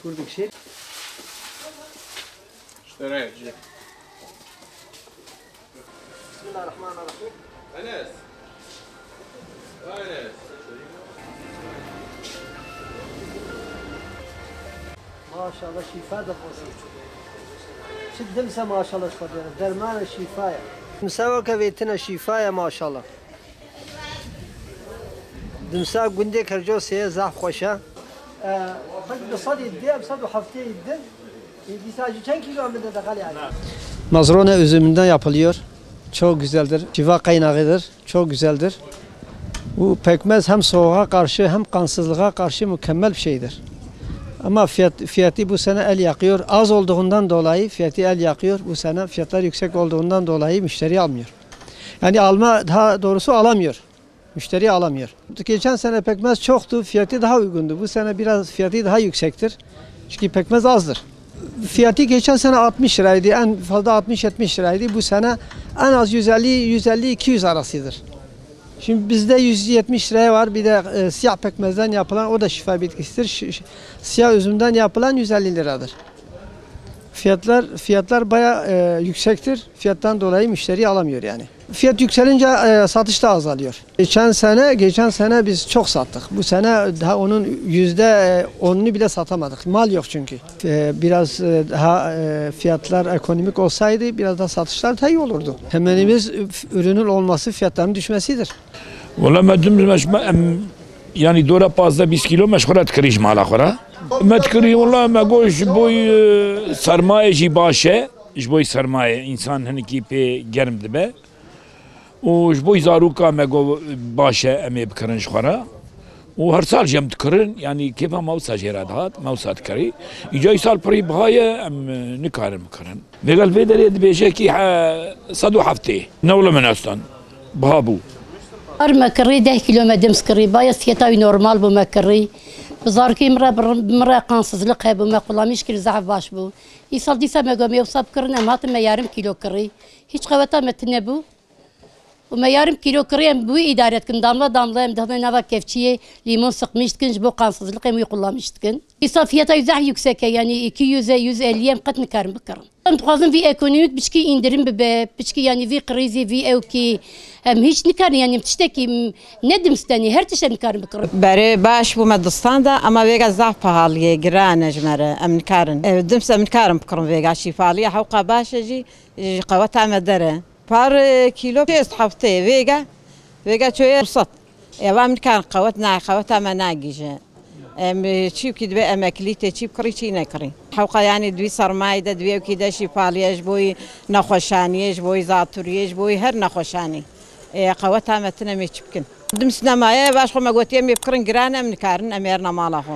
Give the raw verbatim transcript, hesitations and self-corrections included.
Kurduk şey. Şöyle. Bismillahirrahmanirrahim. Enes. Enes. Maşallah, şîfa de xweşî. Çi dimse maşallah ji Xwedê re. Derman e, şîfa ye. Dimse weke vê tine şîfa ye maşallah. Dimsa gundê Kercosê ye, zehf xweş e. E, Qet bi sedî di, em sed û heftê din. E, dîsa jî çend kîlo min de dexel yani? Mazrone üzümünden yapılıyor. Çok güzeldir. Şifa kaynağıdır. Çok güzeldir. Bu pekmez hem soğuğa karşı hem kansızlığa karşı mükemmel bir şeydir. Ama fiyat, fiyatı bu sene el yakıyor. Az olduğundan dolayı fiyatı el yakıyor. Bu sene fiyatlar yüksek olduğundan dolayı müşteri almıyor. Yani alma, daha doğrusu alamıyor. Müşteri alamıyor. Geçen sene pekmez çoktu, fiyatı daha uygundu. Bu sene biraz fiyatı daha yüksektir. Çünkü pekmez azdır. Fiyatı geçen sene altmış liraydı, en fazla altmış yetmiş liraydı. Bu sene en az yüz elli, yüz elli iki yüz arasıdır. Şimdi bizde yüz yetmiş liraya var, bir de e, siyah pekmezden yapılan, o da şifa bitkisidir. Şi- şi- siyah üzümden yapılan yüz elli liradır. Fiyatlar fiyatlar baya e, yüksektir. Fiyattan dolayı müşteri alamıyor yani. Fiyat yükselince e, satış da azalıyor. Geçen sene geçen sene biz çok sattık. Bu sene daha onun yüzde onunu bile satamadık. Mal yok çünkü. E, biraz e, daha e, fiyatlar ekonomik olsaydı biraz da satışlar daha iyi olurdu. Temenimiz ürünün olması, fiyatların düşmesidir. Wela me dim me ji me em, yanî dora pazdeh bîst kîlo me ji xwe re dikirî ji mala xwe re. Me dikirî wela me got ji bo, e, sermayê jî baş e. Ji bo sermayê însan hinekî pê germ dibe. Û ji bo zaroka me got baş e em ê bikirin ji xwe re. Û her sal jî em dikirin, yanî kêfa me wisa jê re dihat, me wisa dikerî. Îca îsal pirî biha ye, em, e, nikarin bikirin. Vêga li vê derê dibêje kî he, sed û heftê. Ne wilo min estan. Biha bû. Ar me kirî deh kîlo me dims kirî. Baya fiyeta wî normal bû me kirî. Bi zarokê min re, bi min re qansizlik hebû, me qulamîş kir zehf baş bû. Îsal dîsa me got me wisa bikirin, em hatin me yarım kîlo kirî. Hiç qeweta me tune bû. Û me yarım kîlo kirî em bi wî îdare dikin. Damla damla em dixin nava kevçiyê, lîmon sıkmış dikin, ji bo qansizlik em wî qulamîş dikin. Îsal fiyata zehf yüksek e, yani iki yüz e, yüz elli em qet nikarin bikirin. Em dixwazin vî ekonomik piçkî indirim bibe, piçkî yani vî krîzî, vî ewkî, em hiç nikarin yani em tiştekî m-, ne dimstenî, her tişt em nikarin bikirin. Berê baş bû me distan de, ama vêga zaf pahalî ye, giran e ji me re, em nikarin. E, dims em nikarin bikirin vêga şîfalî ye, hewqa baş e jî, ji qeweta me der e. Par, e, kîlo şêst heftê vêga, vêga çoye sed. Eva min kan qewet na, qeweta me nagîje. Em, e, çî bikî dibe em eklîtê çî bikirî, çî nekirî. Hewqa yanî di wî sermayê de, di wî ewkî de şîfalî ye, ji bo wî nexweşaniyê, ji bo wî zatûriyê, ji bo wî her nexweşanî. E, qeweta me tine em ê çi bikin. Dim sinemaye, baş xwe me gotiye em ê bikirin giran, em nikarin, em ê erine mala xwe.